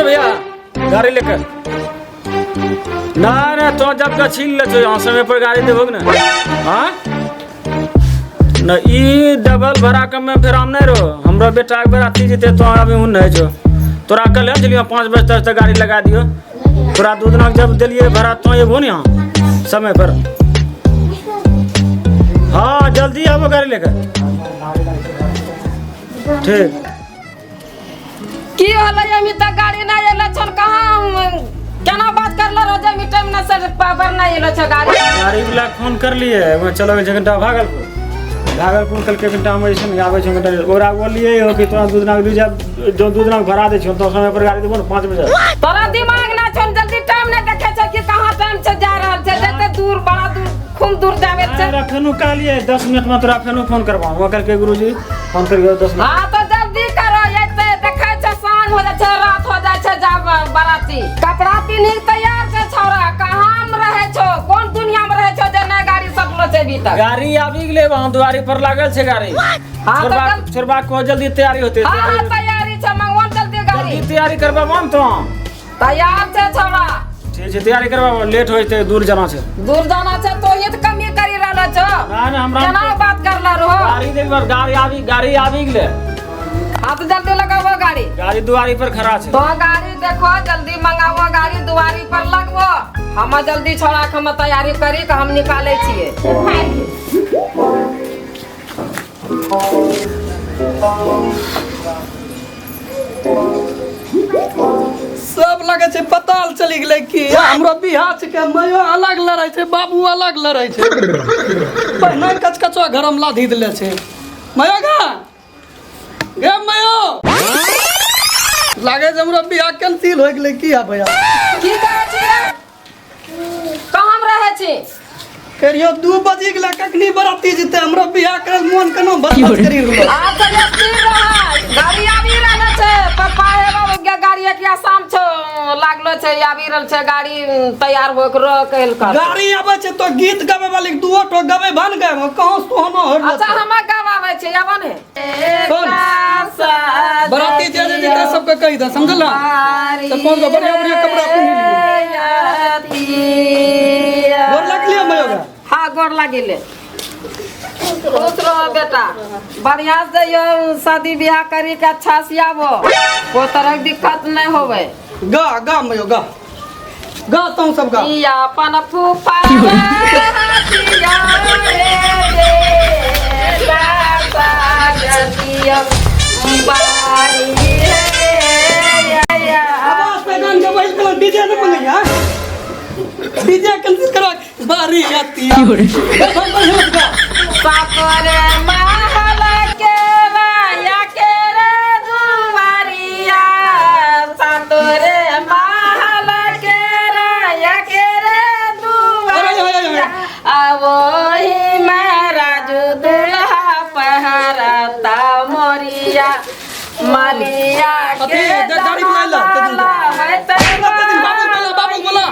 भैया गाड़ी लेकर। ना ना तो जब का छीन ले यहाँ समय पर गाड़ी देबो ने। हाँ न ई डबल भाड़ा के में फिर हम नहीं रहो। हमरा बेटा के बराती जेते तो अभी हूं नहीं जो तोरा कल चलियो 5 बजे तक गाड़ी लगा दियो। तोरा दू दिना जब दिलिए भाड़ा तो एबो ने यहाँ समय पर। हाँ जल्दी आबो गाड़ी लेकर। ठीक की होलै अभी तक गाड़ी नहीं एलो छल कहाँ केना बात करलो रहो जे अभी टाइम ना सर पावर नहीं एलो छ गाड़ी। गाड़ी वाला फोन कर लिए वो चलो गेल छै कनिटा भागलपुर। भागलपुर कल के कनिटा हम ऐसे आबै छै कनिटा ओकरा बोलिए हो कि तोरा दू दिना के जो दू दिना भाड़ा दै छियौ तो समय पर गाड़ी देबो ने 5 बजे। तोरा दिमाग ना छौ जल्दी टाइम नहीं देखे छै कि कहाँ टाइम से जा रहल छै जते दूर बड़ा दूर खूब दूर जावे छै। तोरा फेनो कहलिए 10 मिनट में तोरा फेनो फोन करबा। वो करके गुरुजी फोन करियो 10 मिनट। हां तो जल्दी करो एते देखै छै साँझ हो जाइ छै रात हो जाइ छै जाब बाराती कपड़ा पिन्ही तैयार छै छौड़ा कहाँ में रहै छौ कोन दुनिया में रहै छौ जे नहि गाड़ी सटलो छै अभी तक। गाड़ी आबि गेलै वहां दुआरी पर लागल छै गाड़ी। हाँ, तो छोड़बा जल- छोड़बा को जल्दी तैयारी होते। हाँ हाँ तैयारी छै मंगवा जल्दी गाड़ी। जल्दी तैयारी करबा हम तो। तैयार छै छौड़ा। ठीक छै तैयारी करबा लेट हो जेतै दूर जाना छै। दूर जाना छै तो ये तो कमी करी रहल छौ। ना ना हमरा केना बात करला रहो। गाड़ी देख बार गाड़ी आबि गेलै। हाँ तो जल्दी लगाबो गाड़ी। गाड़ी दुआरी पर खड़ा छै। तो गाड़ी देखो जल्दी मंगाबो गाड़ी दुआरी पर लगबो। हम जल्दी छोड़ा के हम तैयारी करी के हम निकाले छियै। सब लगे छै पताल चली गेलै की हमरो बियाह छिकै मायो अलग लड़ै छै बाबू अलग लड़ै छै पहिने कचकचो घरम लाधी देले छै मायो गा गे मायो लागे छै हमरो बियाह कैंसिल हो गेलै की आ भैया। की कहै छी रे? कहाँ रहै छी? करियो 2 बजी गेलै कखनी बराती जेतै हमरो बियाह करल मोन केना बर्बाद करी रहलो। आ तऽ स्थिर रहै गाड़ी आबि रहल छै पप्पा हे बाबू के गाड़ी एक शाम छौ लागलो छै आबि रहल छै गाड़ी तैयार हो के रह कहल कर। गाड़ी आबै छै तो गीत गाबै वाली दुओ ठो गबै भन गए कहाँ सोहनो हो रहल अच्छा छै। हम गवाबै छै आब ने। सुन, बराती जे जे जेतै सबके कहि दे समझला तऽ कौन सा बढ़िया बढ़िया कपड़ा पहिन लियो। गोर लगलियै मयोगा? हाँ गोर लागिले। खुश रहो बेटा बढ़िया से जइयो शादी ब्याह करी के अच्छा से आबो कोई तरह के दिक्कत नहीं होवे। गा गा मयो गा गा तू सब गा। ई अपन फूफा हाथिया रे बेटा साजतिया बारी रे। आवाज पे गान गबै गेलो डीजे ने मंगैया डीजे कैंसिल करा बारी आती है। सातरे महल के राया के रे दुआरिया सातरे महल के राया के रे दुआरिया आवो ही महाराजू दुल्हा पहरता मोरिया मालिया के गाड़ी बुला ला, ते दिन। है ते दिन, बाबू बोला, बाबू बोला।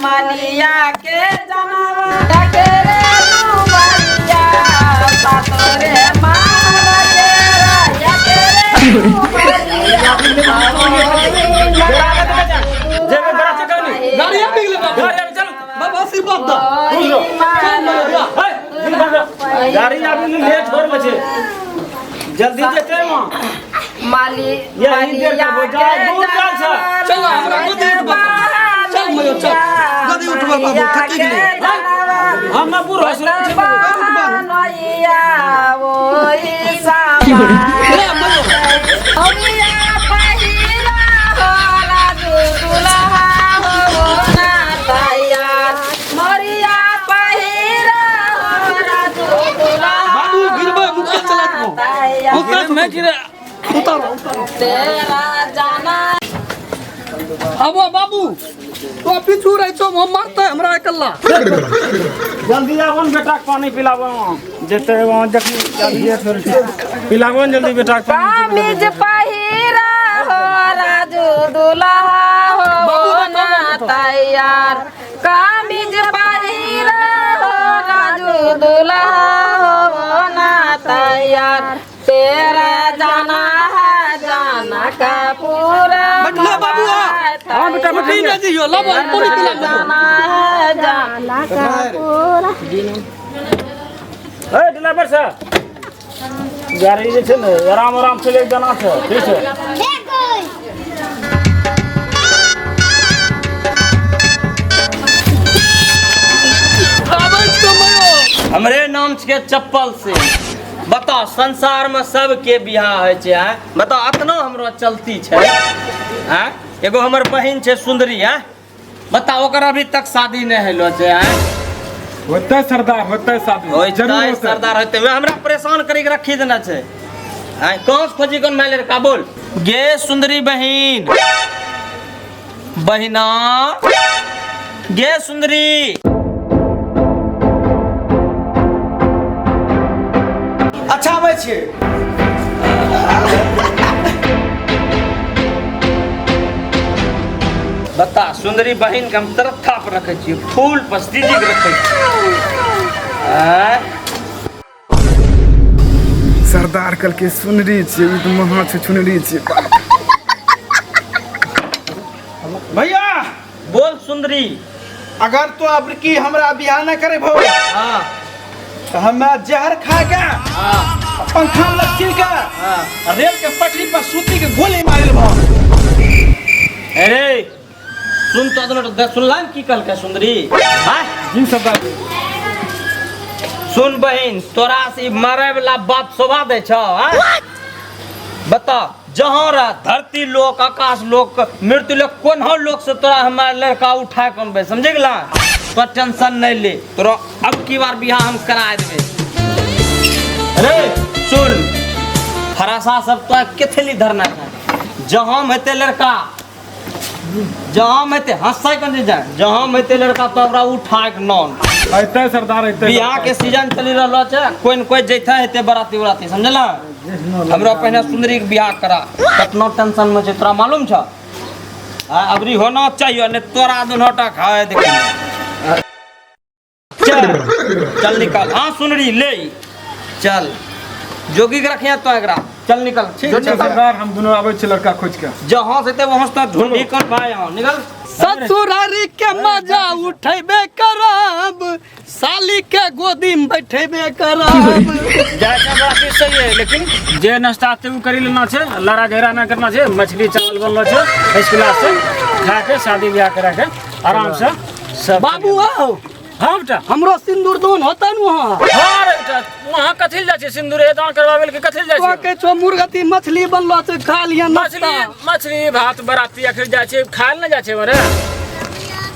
मालिया के जनवा के रे दुआरिया सातरे महल के राया के रे दुआरिया आवो ही जेबे बराती कहनी। गाड़ी आबि गेलै बाबू। गाड़ी आबि चल। बाबू आशीर्वाद द। खुश रहो। चल मयो बियाह। हे, दिन भर गाड़ी आबि गेलै लेट हो रहल छै जल्दी जेतै वहाँ। माली यही देर करबो, जा, दूर जा छै। चल हमरा गोदी उठबा चल मयो चल गोदी उठबा बाबू थकि गेलियै। हम ना बूढ़ हो छै। ले मयो बाबू गिरबै मुक्का चला देबो। उतर मैं गिरे उतारो उतारो। तेरा जाना आबो बाबू तो पीछू रह छौ हम मारतै हमरा अकेला। जल्दी आबो ने बेटा के पानी पिलाबो वहाँ जेतै वहाँ जखनी जल्दी फेर पिलाबो ने जल्दी बेटा के पानी। कमीज पहिरा हो राजू दुल्हा हो ना तैयार कमीज पहिरा हो राजू दुल्हा हो ना तैयार तेरा जाना है जाना कपूर बैठलो बाबू हाँ बेटा कुटी बैठिए ने जियो लाबो पूरी पिला देबो। जाना ए ड्राइवर साहब गाड़ी जे छै ने आराम आराम से लेके जाना छै ठीक छै आबै छियौ मयो हमरे नाम छिकै चप्पल सिंह बताओ संसार में सबके बियाह होइ छै आँय बताओ अतना हमरो चलती छै आँय एगो हमर बहिन छै सुंदरी आँय बताओ ओकर अभी तक शादी नहि होलो छै आँय होतै सरदार होतै शादी होइतै जरूर होतै सरदार होइतै वएह हमरा परेशान करी के रखी देना छै आँय कहाँ से खोजी कोन माय लड़का बोल गे सुंदरी बहिन बहिना गे सुंदरी अच्छा आबै छियै बता सुंदरी बहिन के हम तरफा पर रखै छियै फूल पर दीदी के रखै छियै आँय? सरदार कहलकै सुनरी छियै ई तऽ महा छुछुनरी छियै भैया बोल सुंदरी अगर तो अब की हमरा बियाह न करे भो हाँ तो हमरा जहर खा के हाँ पंखा में लटकी के हाँ रेल के पटरी पर सूती के गोली मारिल भो अरे सुन तो दोनों सुनला की कहलकै सुंदरी हाँ जी सरदार सुन बहिन तोरा से ई मारे वाला बात शोभा दै छौ हाँ? बता जहाँ रह धरती लोक आकाश लोक मृत्यु लोक कोनहो लोक से तोरा हमार लड़का उठा के अनबै समझे गेला तो टेंशन नहीं ले तोरा अब की बार बियाह हम करा देबै अरे सुन फरासा सब तो केथली धरना है जहाँ में हेतै लड़का जहाँ में हेतै हंसै कन जाए जहाँ में हेतै लड़का तो ओकरा उठा के नॉन अयतै सरदार अयतै बियाह के सीजन चलि रहलो छै कोइ न कोइ जैते हेतै बराती उराती समझला हमरा पहिने सुंदरी के बियाह करा कतना टेंशन में छै तोरा मालूम छ आ अबरी होना चाहिए ने तोरा दुनों टा खाए देख चल चल निकल हाँ सुनरी ले ई। चल जोगी के रखिया तो एकरा चल निकल ठीक छै सरदार हम दुनू आबै छी लड़का खोज के जहाँ से ते वहाँ से तो ढूंढी कर भाई यहाँ निकल ससुरारी के मजा उठेबे करब साली के गोदी में बैठेबे करब जाइ छै बड़ा चीज सही है लेकिन जे नाश्ता छै ओ करी लेना छै लड़ा झगड़ा नहि करना छै मछली चावल बनलो छै फर्स्ट क्लास से खा के शादी ब्याह करा के आराम से सब बाबू आओ हाँ बेटा हमरो सिंदूर दान होतै ने वहाँ हाँ रे बेटा वहाँ कथी ले जाइ छै सिंदूर दान करवावे के कथी ले जाइ तो छै कहै छौ मुर्गती मछली बनलो छै खा लिअ मछली नाश्ता मछली भात बराती आखिर जाइ छै खायल नहि जाइ छै मरे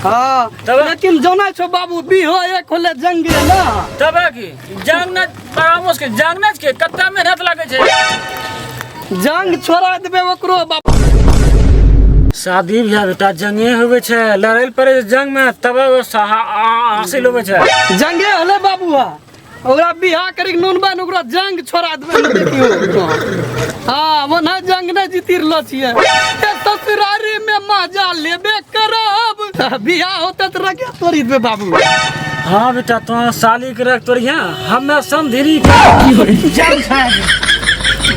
हाँ तब? लेकिन जानै छौ बाबू बिहो एक होले जंगे ना तब की जंग न बड़ा मुश्किल जंग न के कत्ता मेहनत लागै छै जंग छोड़ा देबै ओकरो बाप शादी ब्याह बेटा जंगे होवे छै लड़ै लए पड़े छै जंग में तब हासिल होवे छै जंगे होले बाबू हा ओकरा बियाह करी के नून बन ओकरा जंग छोड़ा देबै ने देखियो हाँ वो ना जंग नहीं जीती रहलो छियै ए ससुरारी में मजा लेबे करब बियाह होते तऽ रखे तोड़ी देबै बाबू हाँ बेटा तो साली के रख तोड़िया हमें समधिरी के जंग छाए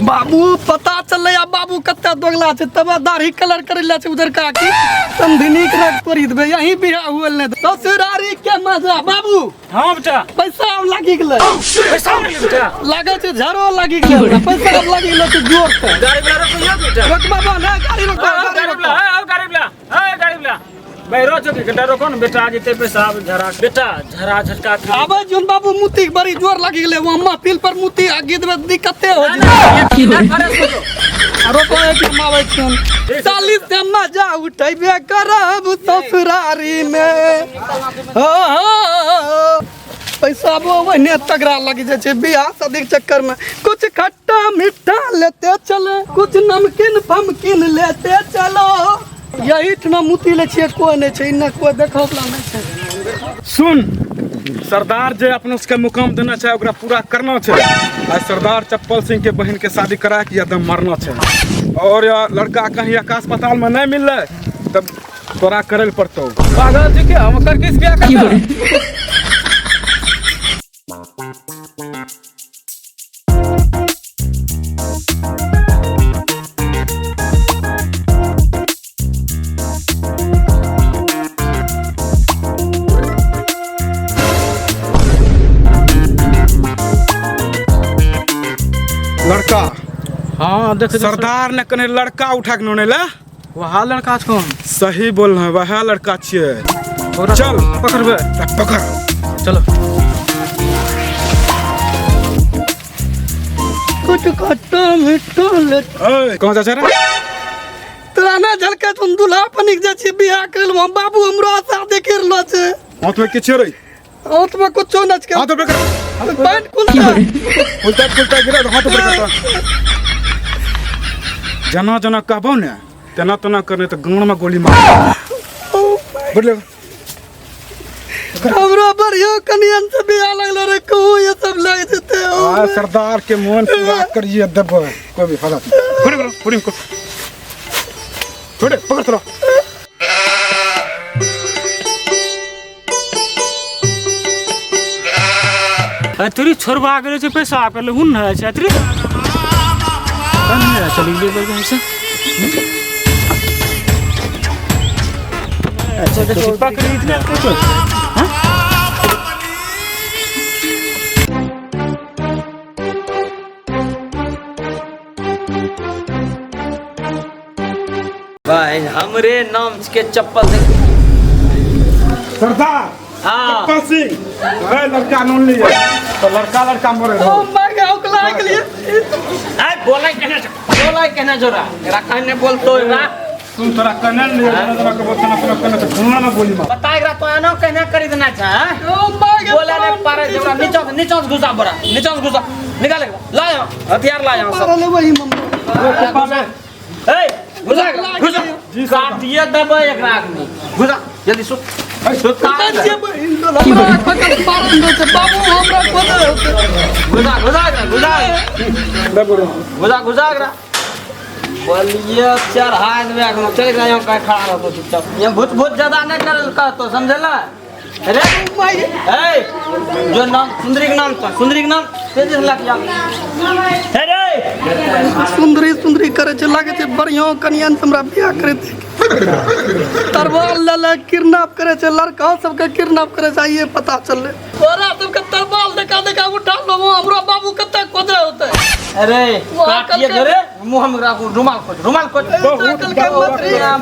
बाबू पता चललै आब बाबू कते दोगला छै तब दाढ़ी कलर करै ले छै उधर का की समधिनी के रख तोड़ी देबै यहीं बियाह हुए ने ससुरारी के मजा बाबू हाँ बेटा पैसा आब लागि गेलै पैसा मिली बेटा लागै छै झरो लागि गेलै हमरा पैसा आब लागि गेलै छै जोर से गाड़ी वाला रोकियो बेटा रोकबा बा ना गाड़ी रोकबा आओ गाड़ी गाड़ी रोकबा वाला आओ गाड़ी वाला आओ गाड़ी वाला बैरो चौकी कटा रोको ने बेटा जेते पैसा आब झरा बेटा झरा झटका खा आबै जोन बाबू मुती के बड़ी जोर लागि गेलै वहाँ महफिल पर मुती आ गिदबै दिक्कते हो जेतै रोको एक हम आबै छियन चालीस से मजा उठेबे करब ससुरारी में हो हो पैसा वो ओहिने तगड़ा लग जाइ छै बियाह शादी के चक्कर में कुछ खट्टा मीठा लेते चले कुछ नमकीन फमकीन लेते चलो यही ठिना मुती लै छियै कोइ नहि छै इन्ने कोइ देखै वला नहि छै सुन सरदार जे अपना सबके मुकाम देना छै ओकरा पूरा करना छै आ सरदार चप्पल सिंह के बहन के शादी करा के एकदम मरना छै और या लड़का कहीं आकाश पताल में नहीं मिललै तब तोरा करे लए पड़तौ पागल छै के हम ओकर किस बियाह करबै लड़का। हाँ देख सरदार ने कने लड़का उठा के नोने ला। वह लड़का कौन? सही बोल रहे, वह लड़का छिए। चल पकड़बे, पकड़। चलो। कुछ खट्टा मिठा ले। ओए कहाँ जा रे? तोरा ना झलके तुम दूल्हा पनिक जा छी बियाह कर लो, बाबू हमरो आशा देख रहलो छे। हाथ में के रे? हाथ में कुछो न छे। हाथ ऊपर कर। पैंट खुलता खुलता खुलता गिरा, हाथ ऊपर कर। जना जना कहबो ने तेना तेना करने तो गांड में गोली मार। बुझले? हमरो बढ़िया कनियन से बियाह लगलो रे, कहूं ये सब लग जेते हो। आ सरदार के मोन पूरा करिए देबो कोई भी हालत। पूरी करो, पूरी करो। छोड़े, पकड़ चलो। अतरी छोड़बा गेलै छै पैसा करले हुन है छै अतरी। कन्ने चलि गेलै बरगा से। अच्छा तो पकड़ इतना कुछ। हां भाई हमरे नाम के चप्पल दे। सरदार हाँ। चप्पल सिंह अरे लड़का नोन लिए तो लड़का लड़का मरे। ओ my God ओकला के लिए ए बोलै कहने बोलै कहने जोरा एकरा कहने बोलतो एकरा सुन तोरा कहने लिए जना जना के बोलतो ना कहने तो घुमना ना गोली मार। बता एकरा तो एना कहने करी देना छ। ओ my God बोला ने पारे जोरा नीचा से नीचा से घुसा बोरा नीचा से घुसा निकाल एकरा ला यहाँ हथियार ला यहाँ सब मारले वही मम्मी। ए घुसा घुसा काटिए देबै एकरा आदमी घुसा जल्दी सुत सुत हमरा पकड़ मारन दे बाबू हमरा खोदे होते। घुसा घुसा घुसा घुसा घुसा एकरा बोलिए चढ़ा देबै एखनो। चल एकरा यहाँ कहीं खड़ा रहतो चुपचाप यहाँ भूत भूत ज्यादा नहीं करल कहतो समझला अरे ए जो नाम सुंदरी के नाम था सुंदरी के नाम तेजी से लग जा। अरे सुंदरी सुंदरी करे छे लागे छे बढ़िया कनियन से हमरा बियाह करे दे। तरवाल ले ले किडनैप करे छे लड़का सबके किडनैप करे छे ये पता चलले। तोरा सबके तरवाल देखा देखा उठा लो हमरो बाबू कते खोदे होते। अरे काटिए धरे मुंह हम राखू रुमाल खोज रुमाल खोज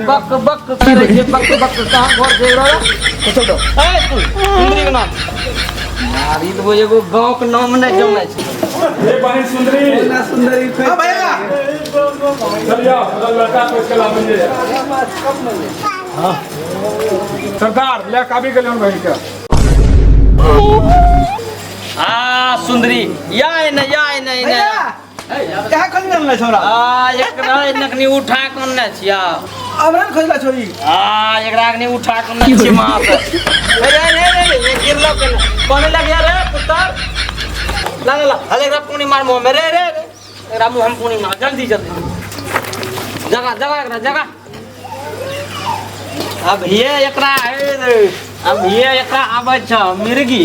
बक बक करे छे बक बक कहां घर जे रहा चल दो। ए तू सुंदरी के नाम यार ई तो एगो गांव के नाम नै जानै छै। ए बहन सुंदरी ना सुंदरी हां भैया चलिया लड़का खोज के लाबिए। हां सरदार ले के आबि गेलै बहन के। आ सुंदरी या ने या ने ने कहाँ खोज ले छोरा? आ एकरा नकनी उठा के ने छिया हमरा खोजला छोरी। आ एकरा कनी उठा के ने छी मां से। अरे रे रे ये गिरलो के पानी लग गया रे पुत्र ला ला हले एकरा पानी मार मुंह में रे रे एकरा मुंह हम पानी मार जल्दी जल्दी जगह जगह एकरा जगह। अब ये एकरा अब ये एकरा आबै छ मिर्गी।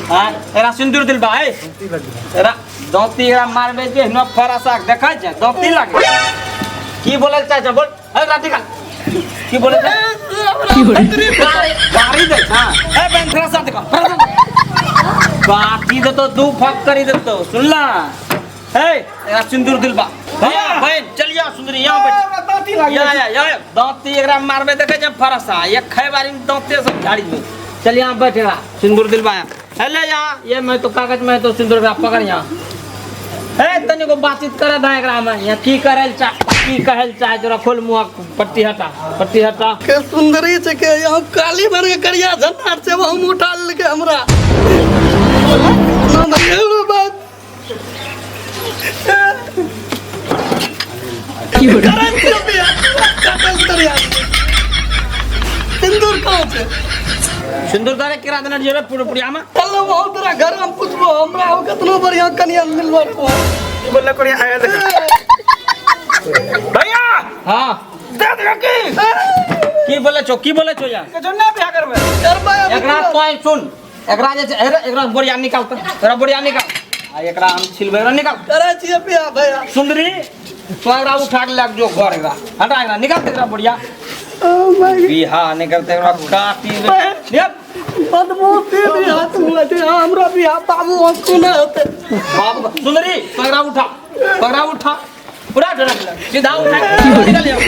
हां एकरा सिंदूर दिल बा ए एकरा दांती एकरा मारबे जे न फरासा देखै छ दांती लागे की बोलल चाहे छ बोल एकरा निकाल की बोले छ गाड़ी दे। हां ए बहन फरासा देखा बाकी देतो दू फक करी देतो सुनला। ए एकरा सिंदूर दिल बा भैया बहन चलिया सुंदरी यहां बैठ दांती लागे या या या दांती एकरा मारबे देखै छ फरासा एक खाय बारी में दांते सब झाड़ी दे। चल यहां बैठ एकरा सिंदूर दिल बा हेले यहाँ ये मैं तो कागज में तो सिंदूर का पकड़ यहाँ ए तनी को बातचीत करे दा एकरा में यहाँ की करल चाह की कहल चाह जरा खोल मुंह पट्टी हटा पट्टी हटा के सुंदरी छे के यहाँ काली भर के करिया झन्नार छे वो हम उठा लेके हमरा ना ना बात की करन छे बियाह काटल तरिया सिंदूर कहाँ छे? सिंदूर दारे केरा देने जेबे पुरिया में चलो बहुत तोरा घर हम पूछबो हमरा हो कतनो बढ़िया कनिया मिलबो तो बोलला कोनी आया देख भैया हां दे दे की की बोले छो यार के जो ना बियाह करबे करबे एकरा तोय सुन एकरा जे छै एकरा बोरिया निकाल त एकरा बोरिया निकाल आ एकरा हम छिलबे एकरा निकाल करे छियै बियाह भैया। सुंदरी तो एकरा उठा के लग जो घर एकरा हटा एकरा निकाल एकरा बोरिया। ओ my बियाह निकलते एकरा काटी दे बदबू से भी हाथ हुआ थे हमरा बियाह बाबू हमको ना होते बाबू सुंदरी तो एकरा उठा पकड़ा उठा पूरा डरा सीधा उठा के निकल जाओ।